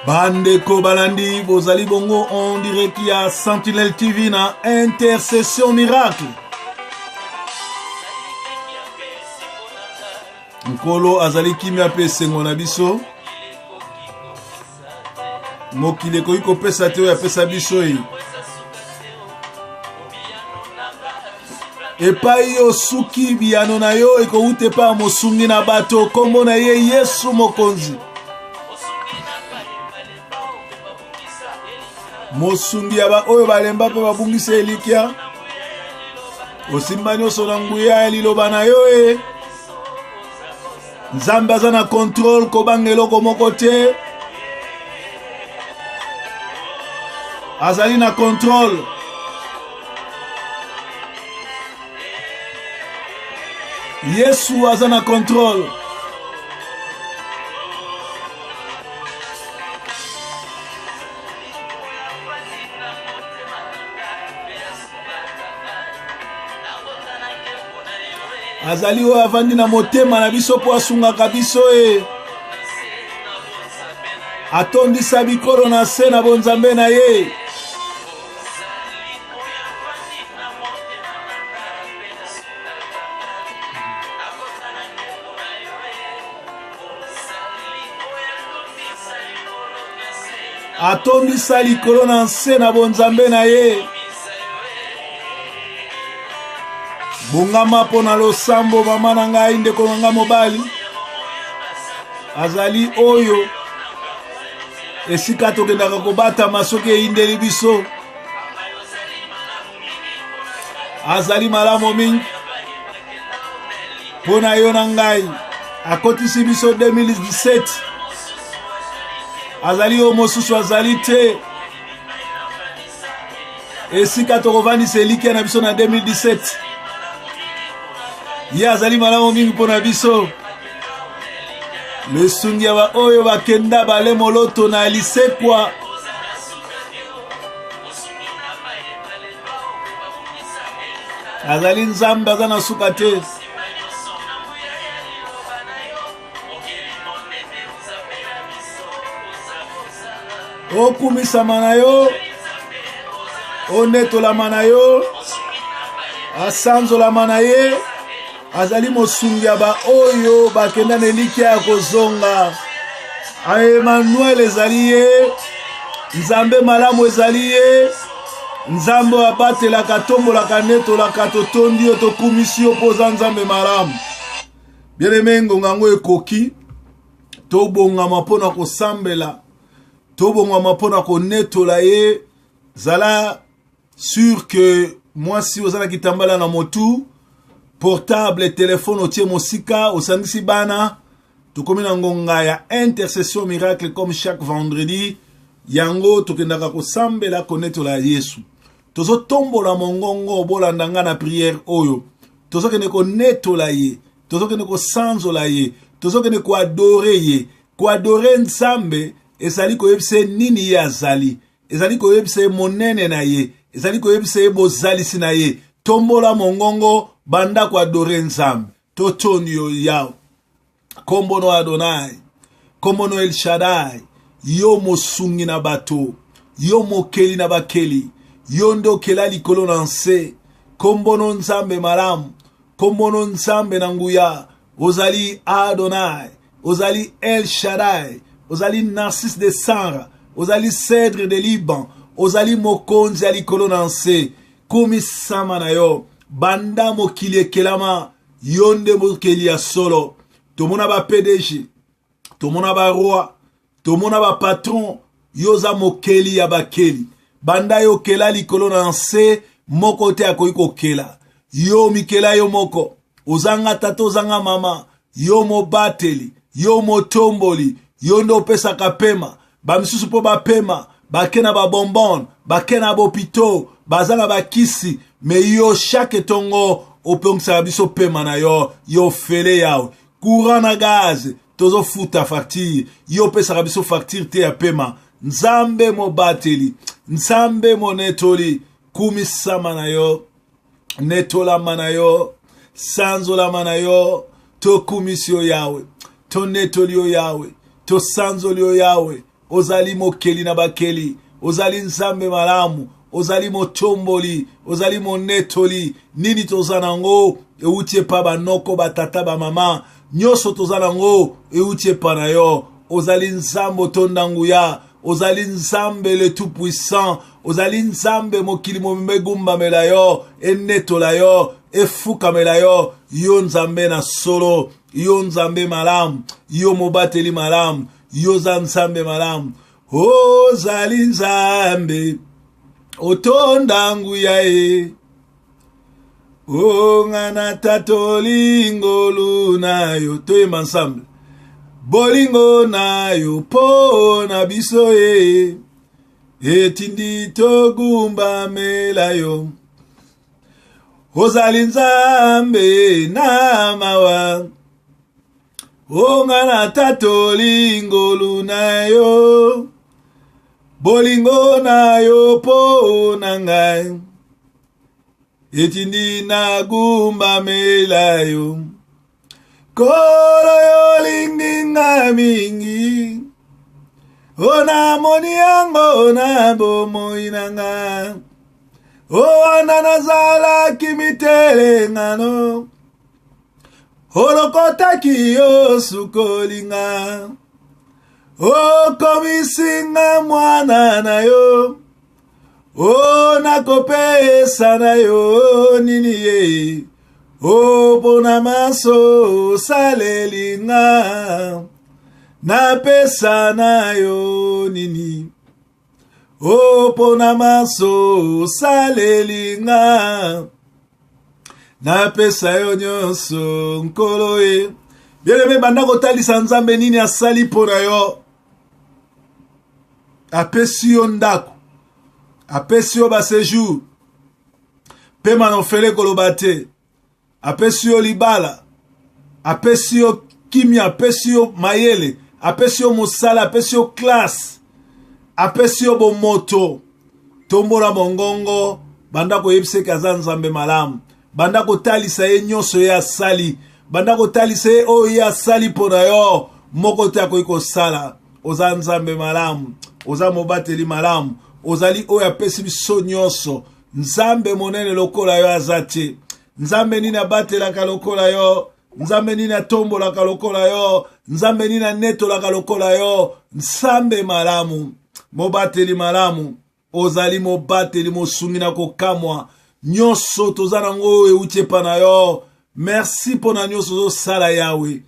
Bandeko balandi, bozali bongo en direct ya Sentinelle TV na Intercession Miracle. Nkolo azali kimia mpe esengo na biso. Mokili ekoki kopesa te oyo apesa biso ye. Epai yo suki biyano na yo ekowuta epai ya mosungi na bato, nkombo na ye Yesu Mokonzi. Mosungi ya baoyo balemba mpe babungisa elikya, osimba nyonso na nguya ya liloba na yo e. Nzambe aza na controle, kobanga eloko moko te, azali na controle. Yesu aza na controle. Azali oyo avandi na motema na biso mpo asungaka biso e atondisa bikolo na se na bonzambe na ye. Atondisa likolo na nse na bonzambe na ye. Bongama mpo na losambo, mama na ngai, ndeko na ngai mobali. Azali oyo esika tokendaka kobatama soki eyindeli biso. Azali malamu mingi mpo na yo na ngai. Akotisi biso 2017. Azali oyo mosusu azali te. Esika tokovandisa elikya na biso na 2017. Ye azali malamu mingi mpo na biso. Lisungi ya baoyo bakenda bale moloto na lisekwa. Azali Nzambe, aza na suka te. Okumisama na yo, onetolama na yo, asanzolama na ye. Azali mosungi ya baoyo bakenda na elikya ya kozonga. Emmanuel ezali ye, Nzambe malamu ezali ye, Nzambe oyo abatelaka, atombolaka, anetolaka. Totondi yo, tokumisi yo mpo oza Nzambe malamu. Bien-aimé, ngonga yango ekoki, tobongama mpo na kosambela, tobongama mpo na konetola ye. Zala sûr que mwasi oza na kitambala na motu, portable, telefone otie mosika, osangisi bana. Tokomi na ngonga ya Intercession Miracle comme chaque vendredi. Yango tokendaka kosambela, konetola ya Yesu. Tozotombola mongongo, bolanda nga na prière oyo. Tozokende konetola ye, tozokende kosanzola ye, tozokende koadore ye. Koadore Nzambe ezali koyebisa ye nini ye azali, ezali koyebisa ye monene na ye, ezali koyebisa ye bozalisi na ye. Tombola mongongo, banda koadore Nzambe. Totondi yo Yawe, kombo no Adonai, kombo no El Shaddai, yo mosungi na bato, yo mokeli na bakeli, yo nde okela likolo na nse. Kombo no Nzambe malamu, kombo no Nzambe na nguya. Ozali Adonai, ozali El Shaddai, ozali Narcisse de Sara, ozali Cèdre de Liban, ozali mokonzi ya likolo na nse. Kumisama na yo banda mokili ekelama, yo nde mokeli ya solo. Tomona ba PDG, tomona ba roi, tomona ba patron, yo oza mokeli ya bakeli. Banda yo okela likolo na nse, moko te akoki kokela. Yo mikela yo moko, ozanga tata, ozanga mama, yo mobateli, yo motomboli, yo nde opesaka pema. Bamisusu mpo bapema bake na babonbon, bake na bopito, baza na bakisi, me yo chaque tongo opongisaka biso pema na yo. Yo fele yawe, courant na gaz tozofuta facture, yo opesaka biso facture te ya pema. Nzambe mobateli, Nzambe monetoli, kumisama na yo, netolama na yo, sanzolama na yo. Tokumisi yo Yawe, tonetoli yo Yawe, tosanzoli yo Yawe. Ozali mokeli na bakeli, ozali Nzambe malamu, ozali motomboli, ozali monetoli. Nini toza nango euti epa banoko, batata, bamama, nyonso toza nango euti epa na yo. Ozali Nzambe otonda nguya, ozali Nzambe le tout puissant, ozali Nzambe mokili mobimba egumbamela yo, enetola yo, efukamela yo. Yo Nzambe na solo, yo Nzambe malamu, yo mobateli malamu, yo oza Nzambe malamu. Ozali Nzambe otonda nguya ye, o nga natatoli ngolu na yo. Toyemba ensemble. Bolingo na yo mpo na biso ye etindi togumbamela yo. Ozali Nzambe na mawa, o nga natatoli ngolu na yo, bolingo na yo mpo na ngai etindi nagumbamela yo. Nkolo yo olingi nga mingi, o namoni yango na bomoi na nga. O wana nazalaki mitelengano, olokotaki yo sukoli nga, okomisi nga mwana na yo. O nakopesa na yo nini ye, o mpona maso osaleli nga, napesa na yo nini, o mpona maso osaleli nga, napesa yo nyonso Nkolo ye. Bien-aimé, banda kotalisa Nzambe nini asali mpo na yo. Apesi yo ndako, apesi yo basejour, pema na ofele koloba te, apesi yo libala, apesi yo kimia, apesi yo mayele, apesi yo mosala, apesi yo classe, apesi yo bomoto. Tombola mongongo, banda koyebisa eke aza Nzambe malamu, banda kotalisa ye nyonso ye asali, banda kotalisa ye oyo ye asali mpo na yo, moko te akoki kosala. Oza Nzambe malamu, oza mobateli malamu, ozali oyo apesi biso nyonso. Nzambe monene lokola yo aza te. Nzambe nini abatelaka lokola yo? Nzambe nini atombolaka lokola yo? Nzambe nini anetolaka lokola yo? Nzambe malamu, mobateli malamu, ozali mobateli mosungi na kokamwa. Nyonso toza nango oyo euti epa na yo. Merci mpo na nyonso ozosala Yawe.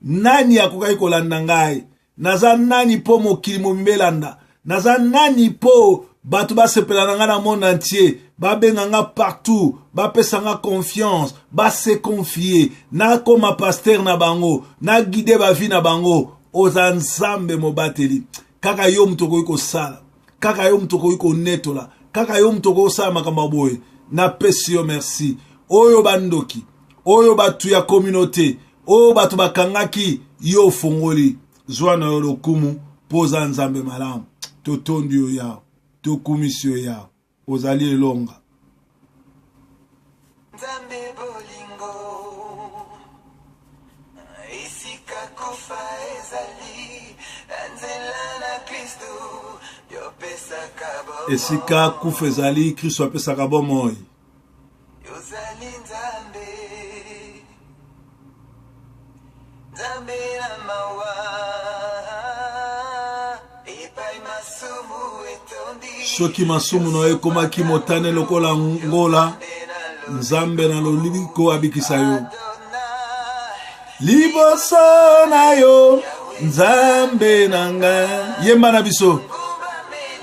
Nani akokaki kolanda ngai? Naza nani mpo mokili mobimba elanda? Naza nani mpo bato basepela na ngai na monde entier, babenga nga partout, bapesa nga confiance, base confie, nakoma pasteur na bango, naguide bavi na bango. Oza Nzambe mobateli. Kaka yo moto okoki kosala, kaka yo moto okoki konetola, kaka yo moto okoki kosala makambo ya boye. Napesi yo merci. Oyo bandoki, oyo bato ya communauté, oyo bato bakangaki yo, ofongoli. Zwa na yo lokumu mpo oza Nzambe malamu. Totondi yo Yawe, tokumisi yo Yawe, ozali elonga. Nzambe bolingo, esika kufa ezali, na nzela na Kristo yopesaka bomoi. Esika kufa ezali, Kristo apesaka bomoi. Yozali Nzambe, Nzambe na mawa, epai masumu etondi. Soki masumu na yo ekomaki motane lokola ngola, Nzambe na lobiko abikisa yo. Liboso na yo Nzambe na nga, yemba na biso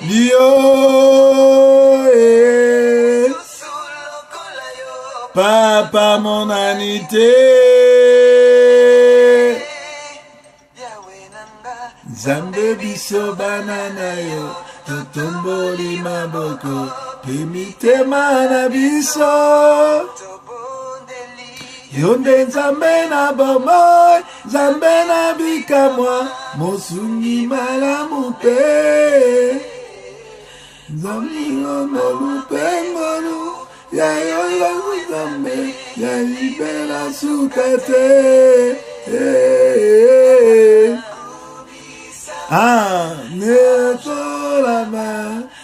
lio eh. Papa monani te, Nzambe biso bana na yo totomboli maboko pe mitema na biso. Yo nde Nzambe na bomoi, Nzambe na bikamwa, mosungi malamu mpe Nzambe ngolu mpe ngolu ya yo ya Nzambe ya libela suka te. Ah, netolama,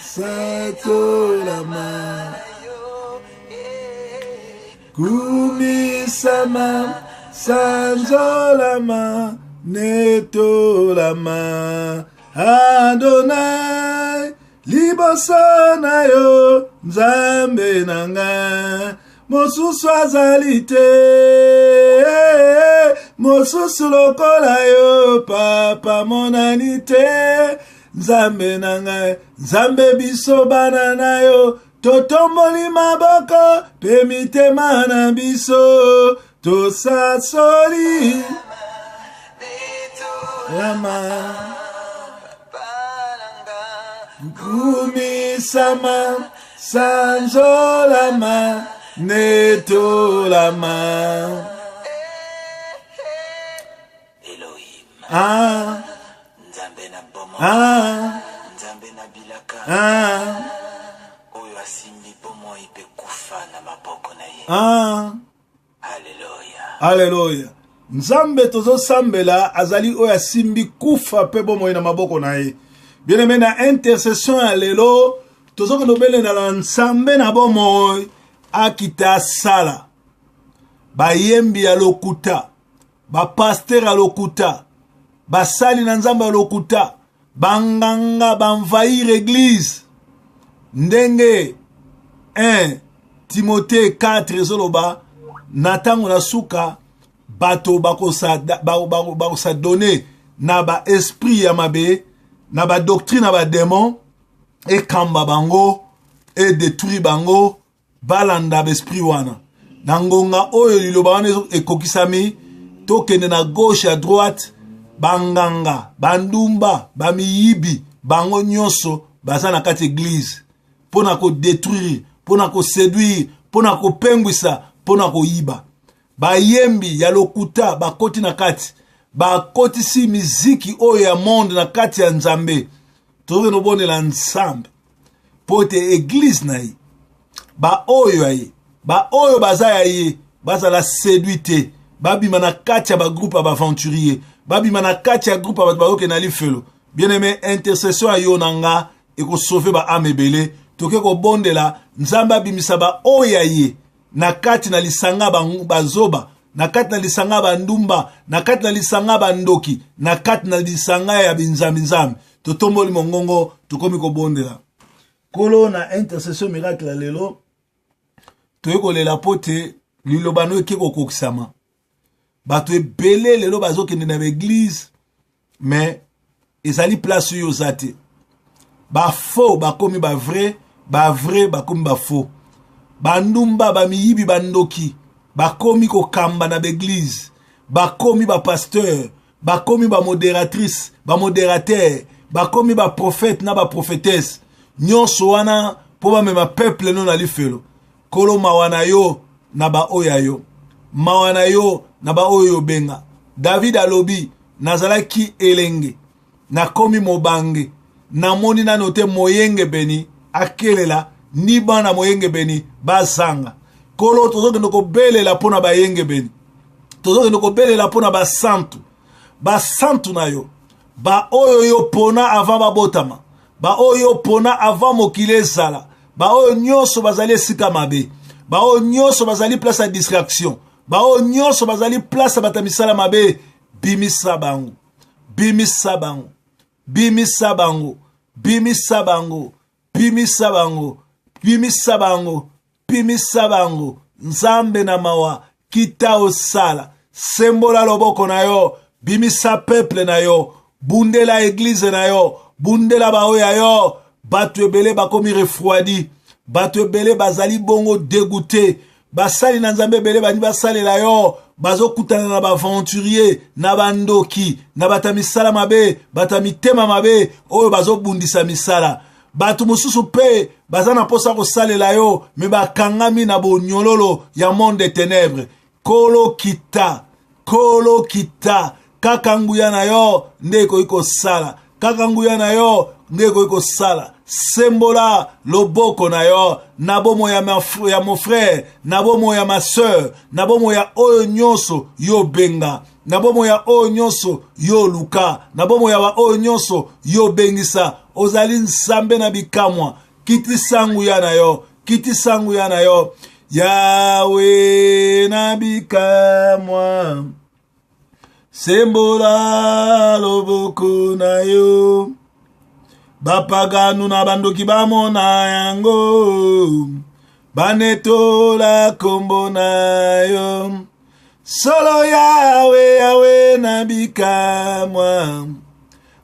satolama. Kumisama, sanzolama, netolama. Adonai, liboso na yo, Nzambe na nga. Mosusu azali te, mosusu lokola yo, papa monani te. Nzambe na ngai, Nzambe biso bana na yo, totomboli maboko pe mitema na biso, tosasoli. Lama. Kumisama, sanzolama, netolama. Elohim. Ah. Nzambe na bomoi. Ah. Nzambe na bilaka. Ah. Oyo asimbi bomoi mpe kufa na maboko na ye. Ah. Haleluya. Haleluya. Nzambe tozosambela azali oyo asimbi kufa mpe bomoi na maboko na ye. Bien-aimé, na intercession ya lelo tozokende kobelela na Nzambe na bomoi akita asala. Bayembi ya lokuta, bapaster ya lokuta, basali na Nzambe ya lokuta, banganga banvahir eglise ndenge 1 Timothée 4 ezoloba na ntango na suka bato bakosadone na baesprit ya mabe na badoctrine ya bademon ekamba bango edetruire bango balanda baesprit wana na ngonga oyo liloba wana ekokisami tokende na gauche ya droite banganga bandumba bamiyibi bango nyonso baza na kati eglise mpo na kodetruire mpo na koseduire mpo na kopengwisa mpo na koyiba bayembi ya lokuta bakoti na kati bakotisi miziki oyo ya monde na kati ya nzambe tozokende kobondela nzambe mpo ete eglize na ye baoyo ya ye baoyo baza ya ye bazala seduit te babima na kati ya bagroupe ya baaventurier babima na kati ya groupe ya bato bazokende na lifelo bien aime intercession ya yo na nga ekosauve baame ebele toke kobondela nzambe abimisa baoyo ya ye na kati na lisanga bazoba na kati na lisanga bandumba na kati na lisanga bandoki na kati na lisanga ya binzambi-nzambi totomboli mongongo tokomi kobondela nkolo na intercession miracle ya lelo toye kolela mpo te liloba no eke kokokisama bato ebele lelo bazokende na baeglize mais ezali place oyo oza te bafaux bakomi bavrai bavrai bakomi bafaux bandumba bamiyibi bandoki bakomi kokamba na baeglize bakomi bapasteur bakomi bamodératrice bamodérateur bakomi baprofete na baprofetese nyonso wana mpo bamema peuple no na lifelo Nkolo mawa na yo na baoyo ya yo, mawa na yo na baoyo obenga. David alobi, nazalaki elenge, nakomi mobange, namoni nano te moyengebeni akelela, ni bana moyengebeni bazanga. Nkolo, tozokende kobelela mpo na bayengebeni, tozokende kobelela mpo na basantu, basantu na yo, baoyo yo pona avant babotama, baoyo yo pona avant mokili ezala, baoyo nyonso bazali esika mabe, baoyo nyonso bazali place ya distraction, baoyo nyonso bazali place ya bato ya misala mabe, bimisa bango, bimisa bango, bimisa bango, bimisa bango, bimisa bango, bimisa bango, bimisa bango. Nzambe na mawa, kita osala, sembola loboko na yo, bimisa peuple na yo, bundela eglize na yo, bundela baoyo ya yo. Bato ebele bakomi refroidi, bato ebele bazali bongo degoute, basali na Nzambe ebele bandi basalela yo, bazokutana na baaventurier, na bandoki, na bato ya misala mabe, bato ya mitema mabe oyo bazobundisa misala. Bato mosusu mpe baza na mposa kosalela yo, me bakangami na bonyololo ya monde de ténèbres. Kolo kita, kolo kita, kaka nguya na yo nde ekoki kosala, kaka nguya na yo nde ekoki kosala. Sembola loboko na yo na bomoi ya, ya mon frère, na bomoi ya ma sœur, na bomoi ya oyo nyonso yo benga, na bomoi ya oyo nyonso yo luka, na bomoi ya baoyo nyonso yo bengisa. Ozali Nzambe na bikamwa. Kitisa nguya na yo, kitisa nguya na yo. Yawe na bikamwa, sembola loboko na yo, bapaganu na bandoki bamona yango, banetola kombo na yo. Solo Yawe, Yawe na bikamwa,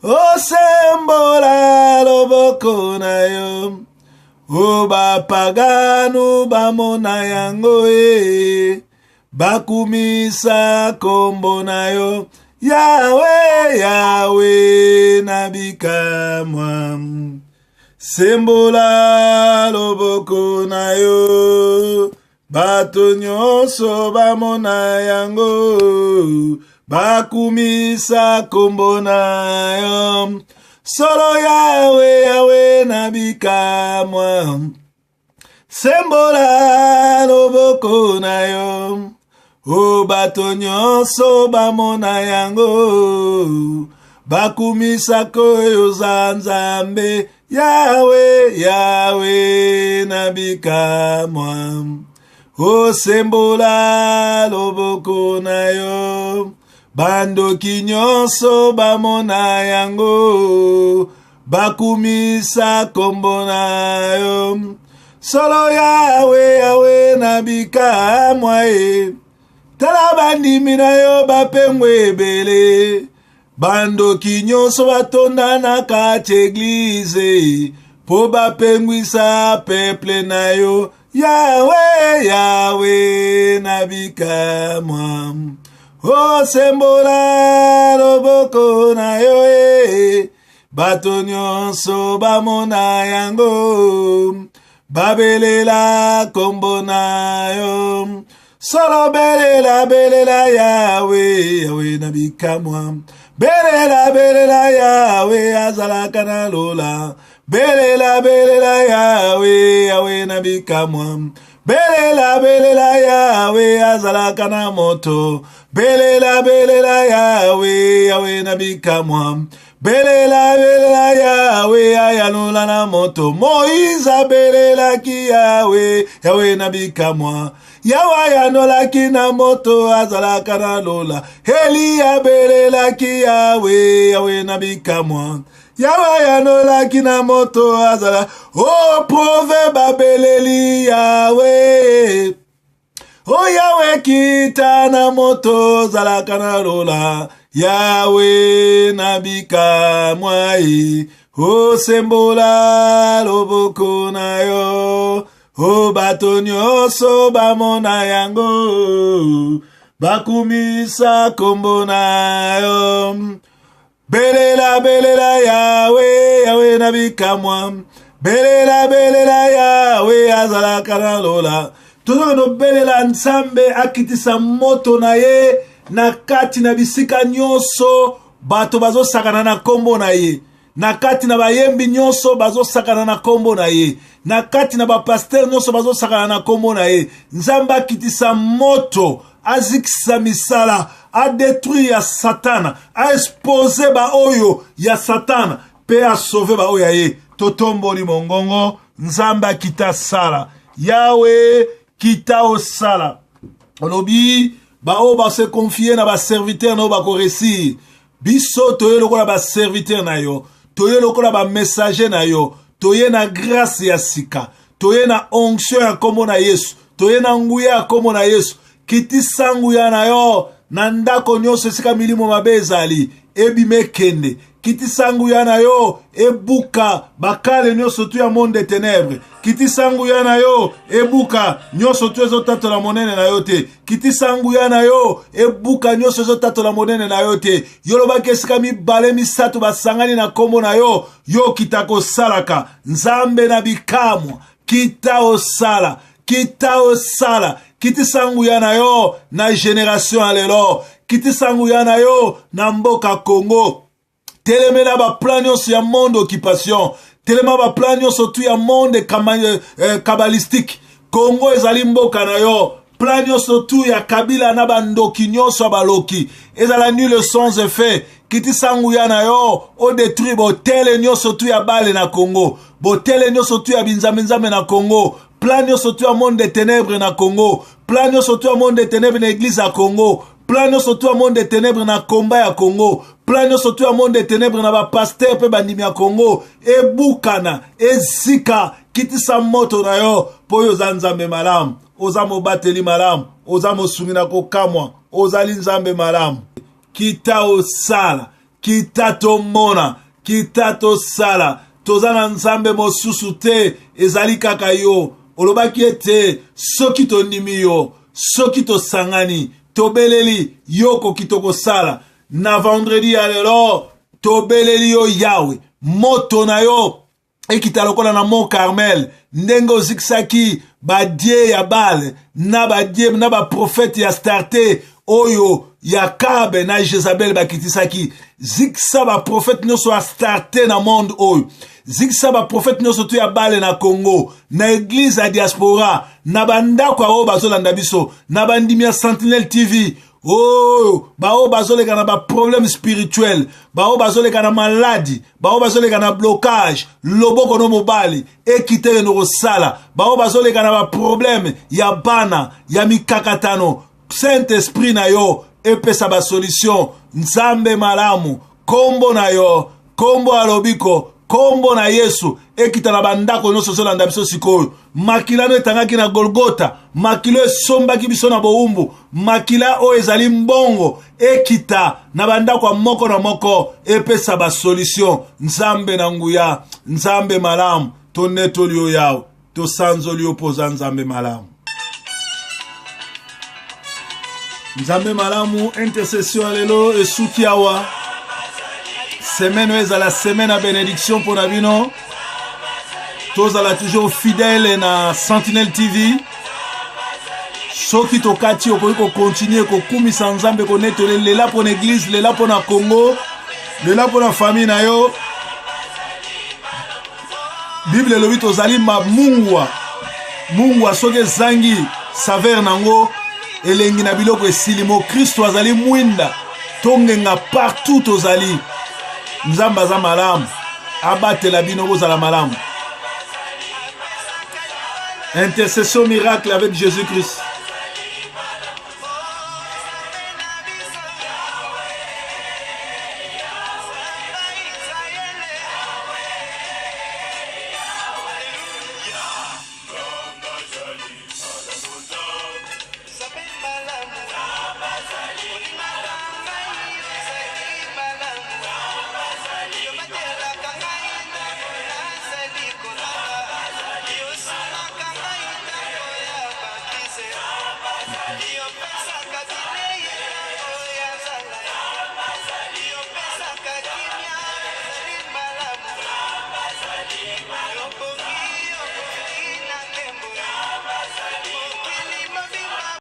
osembola loboko na yo, o bapaganu bamona yango e, bakumisa kombo na yo. Yawe, Yawe na bikamwa, sembola loboko na yo, bato nyonso bamona yango, bakumisa kombo na yo. Solo Yawe, Yawe na bikamwa, sembola loboko na yo, o bato nyonso bamona yango, bakumisaka oyo oza Nzambe. Yawe, Yawe na bikamwa, osembola loboko na yo, bandoki nyonso bamona yango, bakumisa kombo na yo. Solo Yawe, Yawe na bikamwa e, tala bandimi na yo bapengwe ebele, bandoki nyonso batonda na kati eglize, mpo bapengwisa peple na yo. Yawe, Yawe na bikamwa, osembola loboko na yo e, bato nyonso bamona yango, babelela kombo na yo. Solo belela, belela Yawe, Yawe na bikamwa, belela, belela Yawe azalaka na lola, belela, belela Yawe, Yawe na bikamwa, belela, belela Yawe azalaka na moto, belela, belela Yawe, Yawe na bikamwa, belela, belela Yawe ayanola na moto. Moïse abelelaki Yawe, Yawe na bikamwa, Yawe ayanolaki na moto azalaka na lola. Eli abelelaki Yawe, Yawe na bikamwa, Yawe ayanolaki na moto azala. O prove babeleli Yawe, o Yawe kita na moto ozalaka na lola, Yawe na bikamwa e, osembola loboko na yo, o bato nyonso bamona yango, bakumisa kombo na yo. Belela, belela Yawe, Yawe na bikamwa, belela, belela Yawe azalaka na lola. Tozokende kobelela Nzambe akitisa moto na ye na kati na bisika nyonso bato bazosakana na nkombo na ye, na kati na bayembi nyonso bazosakana na nkombo na ye, na kati na bapastere nyonso bazosakana na nkombo na ye. Nzambe akitisa moto, azikisa misala, adetruire ya Satana, aexpose baoyo ya Satana mpe asauve baoyo ya ye. Totomboli mongongo, Nzambe akita sala. Yawe kita osala. Olobi baoyo base confie na baserviteur na yo bakoresir. Biso toye lokola baserviteur na yo, toye lokola bamessager na yo, toye na grâce ya sika, toye na onction ya nkombo na Yesu, toye na nguya ya nkombo na Yesu. Kitisa nguya na yo na ndako nyonso esika milimo mabe ezali, ebima ekende. Kitisa nguya na yo ebuka bakale nyonso tu ya monde de ténèbres. Kitisa nguya na yo ebuka nyonso tu ezotatola monene na yo te. Kitisa nguya na yo ebuka nyonso ezotatola monene na yo te. Yo lobaki esika mibale misato basangani na nkombo na yo, yo kita kosalaka. Nzambe na bikamwa, kita osala, kita osala. Kitisa nguya na yo na generation ya lelo, kitisa nguya na yo na mboka Congo. Telemela ba plan nyonso ya monde occupation, Telema ba plan nyonso tu ya monde kabalistique. Congo ezali mboka na yo. Plan nyonso tu ya Kabila na bandoki nyonso ya baloki ezala nul sans effet. Kitisa nguya na yo odetruire botele nyonso tu ya bale na Congo, botele nyonso tu ya binzambe-nzambe na Congo, plan nyonso tu ya monde de ténèbres na Congo, plan nyonso tu ya monde de ténèbres na église ya Congo, plan nyonso tu ya monde de ténèbres na combat ya Congo, plan nyonso tu ya monde de ténèbres na bapasteur mpe bandimi ya Congo ebukana, ezika. Kitisa moto na yo mpo oyo oza Nzambe malamu, oza mobateli malamu, oza mosungi na kokamwa, ozali Nzambe malamu. Kita osala, kita tomona, kita tosala. Toza na Nzambe mosusu te, ezali kaka yo. Olobaki ete soki tondimi yo, soki tosangani, tobeleli yo, okoki tokosala. Na vendredi ya lelo tobeleli yo Yawe, moto na yo ekita lokola na Mont Carmel, ndenge ozikisaki badie ya Baal na badie na baprofete ya Astarte oyo ya Kabe na Jezabel bakitisaki. Zikisa baprofete nyonso ya Astarte na monde oyo, zikisa baprofete nyonso to ya Baal na Congo, na eglise ya diaspora, na bandako ya oyo bazolanda biso, na bandimi ya Sentinelle TV oyo, baoyo bazoleka na baproblème spirituel, baoyo bazoleka na maladi, baoyo bazoleka na blocage, loboko no mobali ekitele no kosala, baoyo bazoleka na baproblème ya bana, ya mikakatano, Saint Esprit na yo epesa basolution. Nzambe malamu, kombo na yo, kombo ya lobiko, kombo na Yesu ekita na bandako nyonso ozolanda biso sikoyo. Makila no etangaki na Golgota, makila esombaki biso na bowumbu, makila oyo ezali mbongo ekita na bandako ya moko na moko, epesa basolution. Nzambe na nguya, Nzambe malamu, tonetoli yo Yawe, tosanzoli yo mpo oza Nzambe malamu. Nzambe malamu, intercession ya lelo esuki awa. Semaine oyo ezala semaine ya benediction mpo na bino. Tozala toujours fidèle na Sentinelle TV. Soki tokati, okoki kokontinue kokumisa Nzambe, konetole lela mpo na eglise, lela mpo na Congo, lela mpo na famille na yo. Bible elobi tozali mungwa. Mungwa soki ezangi saveur nango, elengi na biloko esili. Mokristo azali mwinda, tongenga partout tozali. Nzambe aza malamu, abatela bino, bozala malamu. Intercession miracle avec Jésus-Christ.